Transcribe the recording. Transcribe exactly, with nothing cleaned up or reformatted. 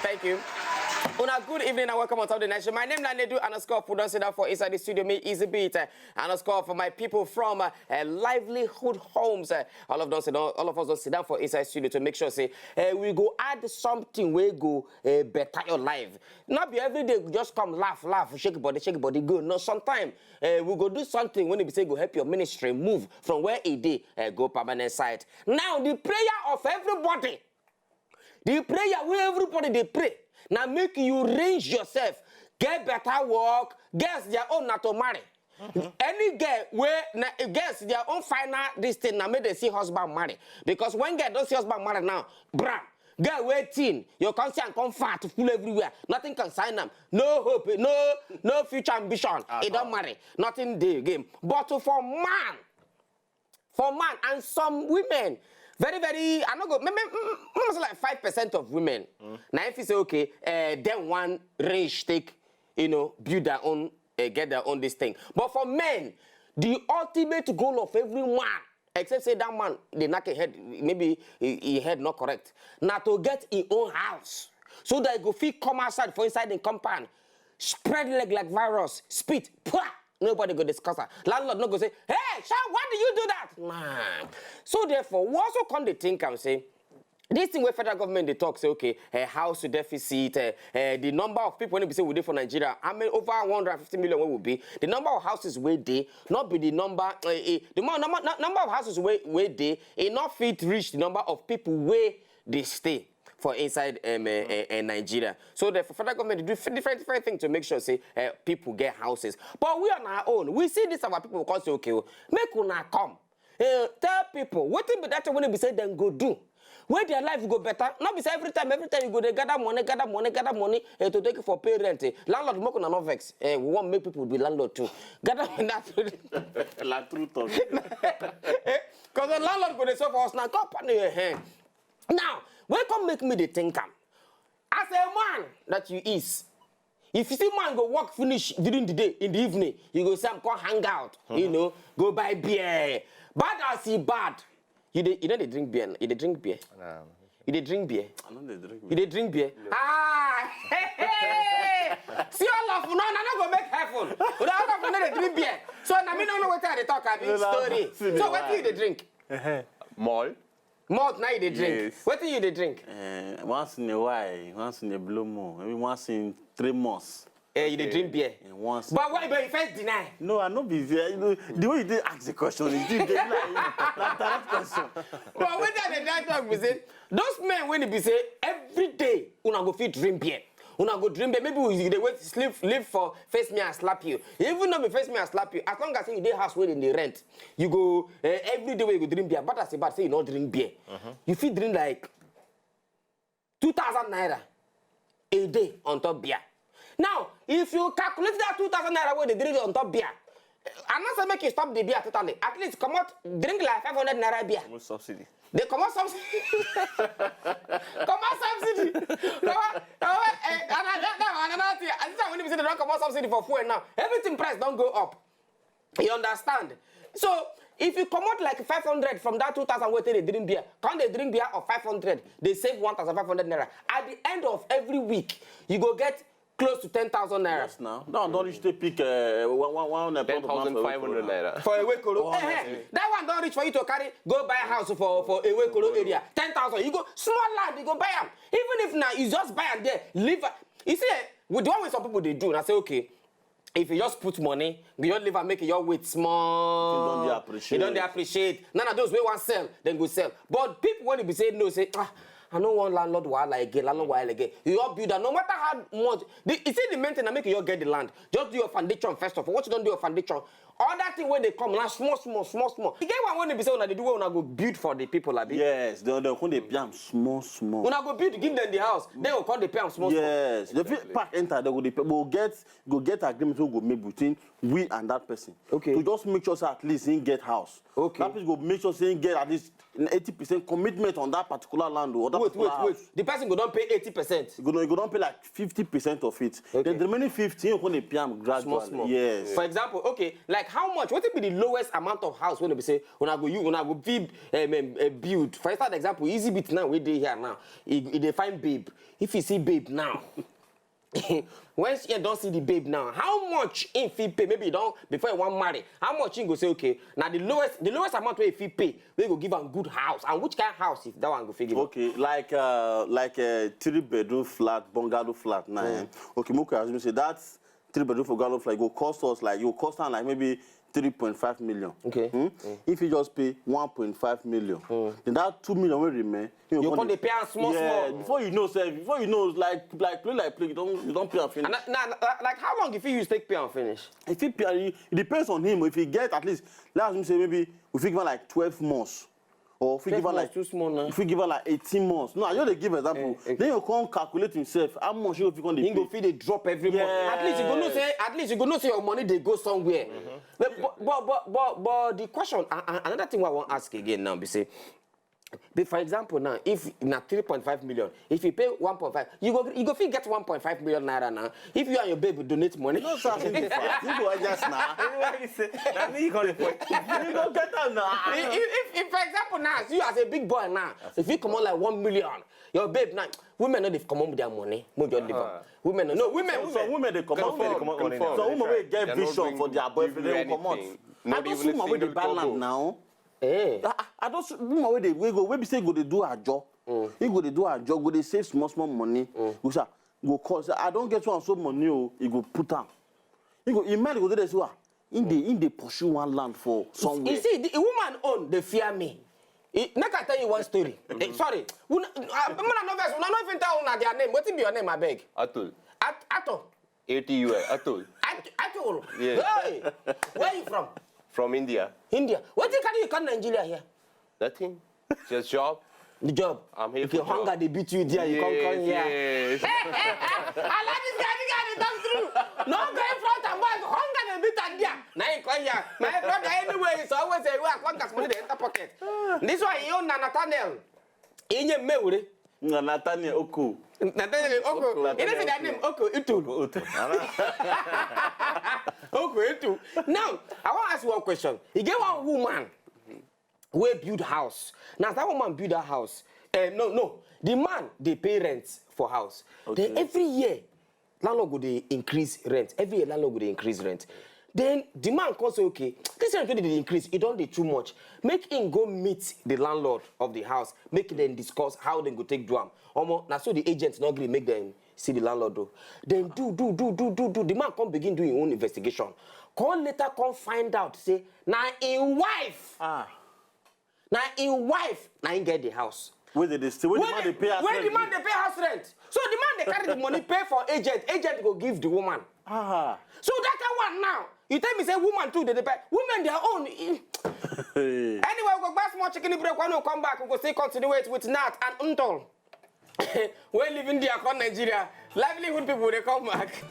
Thank you. Una good evening and welcome on top of the nation. My name is Nanedu underscore Food. Don't sit down for inside the studio. Me, Easy Beat, uh, underscore for my people from uh, uh, Livelihood Homes. Uh, all of them sit down, all of us don't sit down for inside studio to make sure say uh, we go add something we go uh, better your life. Not be every day just come laugh, laugh, shake body, shake body, go. No, sometime uh, we go do something when it be say go help your ministry move from where it dey uh, go permanent site. Now the prayer of everybody, the prayer where everybody they pray, now make you range yourself, get better work, girls their own na to marry. Any girl where na girls their own final this thing now make they see husband marry, because when girl don't see husband marry now, bra, girl waiting, your conscience come fat full everywhere, nothing can sign them, no hope, no no future ambition. It don't marry, nothing dey game. But for man, for man and some women, very very I no go maybe maybe like five percent of women now if you say okay, uh, then one range take, you know, build their own, uh, get their own this thing. But for men, the ultimate goal of every man, except say that man they knock a head, maybe he, he head not correct, now to get his own house so that he go fit come outside for inside the compound, spread leg like virus, spit, pwah, nobody go discuss am. Landlord no go say, "Hey, sha, why do you do that?" Nah. So therefore, we also come dey think am say this thing where federal government they talk say okay, uh, house deficit, uh, uh, the number of people when we say we dey for Nigeria, I mean over one hundred fifty million wey we be, the number of houses wey dey not be the number, uh, uh, the mo- number, nu- number of houses wey wey dey, e not fit reach the number of people wey they stay for inside um, uh, uh, uh, Nigeria. So the federal government dey do f- different different things to make sure say uh, people get houses. But we on our own, we see this our people come say okay, oh, make una come. Uh, tell people wetin be that thing wey be say dem go do wey their life go better. Not be say every time every time you go dey gather money, gather money, gather money, eh, to take it for pay rent, eh. Landlord, make una no vex, eh, we wan make people be landlord too. Gather money that La true talk. Because the landlord go dey suffer us now. Come pardon your hand. Now, wey come make me dey think am. As a man that you is, if you see man go work finish during the day, in the evening, you go say am come hang out, you know, go buy beer. Bad as he bad, you dey you no dey drink beer. You dey drink beer. You dey drink beer. I no dey drink. You dey drink beer. Ah, hey, hey. See all of una, una no go make heaven. Una all of una no dey drink beer. So na me no know wetin I dey talk abi. No, no, Story. see the So wetin you lie. Dey drink? Malt. Malt na you dey drink. Yes. Wetin you dey drink? Uh, once in a while, once in a blue moon, maybe once in three months. Eh, you dey drink beer. And once. But why? But you first deny. No, I no be there. You know, the way you dey ask the question, it dey like na direct question. But wetin I dey try talk be say those men wey be say every day una go fit drink beer. Una go drink beer. Maybe you dey wait, sleep, live for face me and slap you. Even though be face me and slap you, as long as say you dey house wey dem dey rent, you go eh, every day wey you go drink beer. But as a bad say you no drink beer, you fit drink like two thousand naira a day on top beer. Now, if you calculate that two thousand naira wey you dey drink on top beer, I no say make you stop the beer totally. At least comot drink like five hundred naira beer. No subsidy. They comot subsidy. Comot subsidy. Comot, comot, eh, and I, that, that, another thing. I think when you say they don't comot subsidy for fuel now, everything price don't go up. You understand? So if you comot like five hundred from that two thousand wey take dey drink beer, come dey drink beer of five hundred, they save one thousand five hundred naira. At the end of every week, you go get close to ten thousand naira. Yes, now. Now, don't reach the peak. Uh, one, one, one, Ten thousand five hundred naira. For Ewekoro. Oh, Eh, eh, that one don't reach for you to carry, go buy a house for, for Ewekoro area. Ten thousand. You go, small land, you go buy am. Even if now, you just buy am there, leave am. You see, eh, with the one way some people they do, and I say, okay, if you just put money, you just leave am make your weight small. It don't dey appreciate. It don't dey appreciate. None of those wey wan sell, then go sell. But people when be say no, say, ah, I no want landlord wahala again, landlord wahala again. You all build am, no matter how much. The, you see the main thing that make you all get the land. Just do your foundation first of all. Once you don't do your foundation, all that thing when they come, now small, small, small, small. You get one when they be say, una dey do well, una go build for the people, abi? Yes, they they come dey pay am small, small. Una go build, give them the house. They go come dey pay am small, small. Yes, they fit pack enter, they go dey pay. Go get, go get agreement wey go make between we and that person. Okay. To just make sure say at least he get house. Okay. That person go make sure say he get at least eighty percent commitment on that particular land or that Wait, particular wait, wait. house. The person go don pay eighty percent. You go, you go don pay like fifty percent of it. Okay. Then the remaining fifty, you go dey pay am gradually. Small, small. Yes. For example, okay, like how much? What would be the lowest amount of house when they say when I go you when I go fit um, um, uh, build? For instance, example, easy bit now we dey here now. He, he dey find babe. If you see babe now, when she don't see the babe now, how much if he pay? Maybe you don't before you want marry. How much he go say okay? Now the lowest the lowest amount where if he pay, we go give am good house. And which kind of house if that one go fit give? Okay, like uh, like a three bedroom flat, bungalow flat now. Eh? Okay, make we assume say that three bedroom for bungalow flat go cost us like you cost am like maybe three point five million. Okay. Hmm? If you just pay one point five million, then that two million will remain. You come dey pay am small, Yeah, small. Before you know, sef, before you know, like like play like play, you don't you don't pay am finish. And na, na, na, like how long if you use take pay and finish? If he pay, it depends on him. If he get at least, let's assume say maybe we fit give am like twelve months, or if we give am Twelve like months too small now. If we give am like eighteen months, no, I just dey give example. Eh, eh. Then you come calculate himself how much you fit come dey He go pay. fit dey drop every month. At least you go know Yes. say at least you go know say your money dey go somewhere. But, but, but, but, but, but the question, a- a- another thing I want to ask again now, be say, be for example now, if na three point five million, if you pay one point five, you go you go fit get one point five million naira now. If you and your babe donate money. No, sir, you go adjust now. Why you say? Na me you gonna point. You go get am now. If, if, if, if, for example now, as you as a big boy now, if you come on like one million, your babe now, women no dey come on with their money. Mo just leave am. Women no, no women, Some women dey comot Confirm, money. confirm. Some women wey get They no vision bring- for their give boyfriend, you they go comot. Anything. Not I don even see a woman wey dey single buy land kobo. Now. Eh. I, I I don see woman wey dey wey go wey be say go dey do ajo. He go dey do ajo, go dey save small small money. Go say, go call say I don get one so money o. He go put am. He go, him mind go dey there say, ah, him dey him dey pursue one land for somewhere. You see, the woman own dey fear me. Eh, make I tell you one story. Eh, sorry, una, uh, una no vex, una no even tell una their name. Wetin be your name, abeg? Atul. At Ato. A T U L. Atul. At Atul. Yeah. Hey, where you from? From India. India. Wetin carry you come Nigeria here? Nothing. Just job. The job. I'm here Okay, for job. Hunger dey beat you there. You come come here. Yes. I like this guy. This guy dey talk true. No go in front and back. Hunger dey beat am there. Now you come here. My brother, anyway, it's always a way as long as money dey enter pocket. This one, he own na Nathaniel. Inye Mewure. Na Nathaniel Oko. Nathaniel Oko. Oko. You know see that name? Oko Itul. Oto. Oko Itul. Now, I want to ask you one question. You get one woman wey build house. Now, as that woman build her house, eh, no, no. The man dey pay rent for house. Then Okay. Every year, landlord go dey increase rent. Every year, landlord go dey increase rent. Then the man come say, okay, this rent wey dey increase, e don dey too much. Make him go meet the landlord of the house. Make dem discuss how dem go take do am. Omo, na so the agent no gree make dem see the landlord o. Dem do, do, do, do, do, do. The man come begin do him own investigation. Come later come find out say na him wife. Ah. Na him wife na him get the house. Wey dey dey stay. Wey the man dey pay house When the rent. Man dey pay house rent. So the man dey carry the money pay for agent. Agent go give the woman. Ah. So that kind one now, you tell me say woman too dey dey pay. Women their own. Eh. Hey. Anyway, we go buy small chicken break. When we come back, we go still continue it with Nat and Uncle. We live India, come Nigeria. Livelihood people, they come back.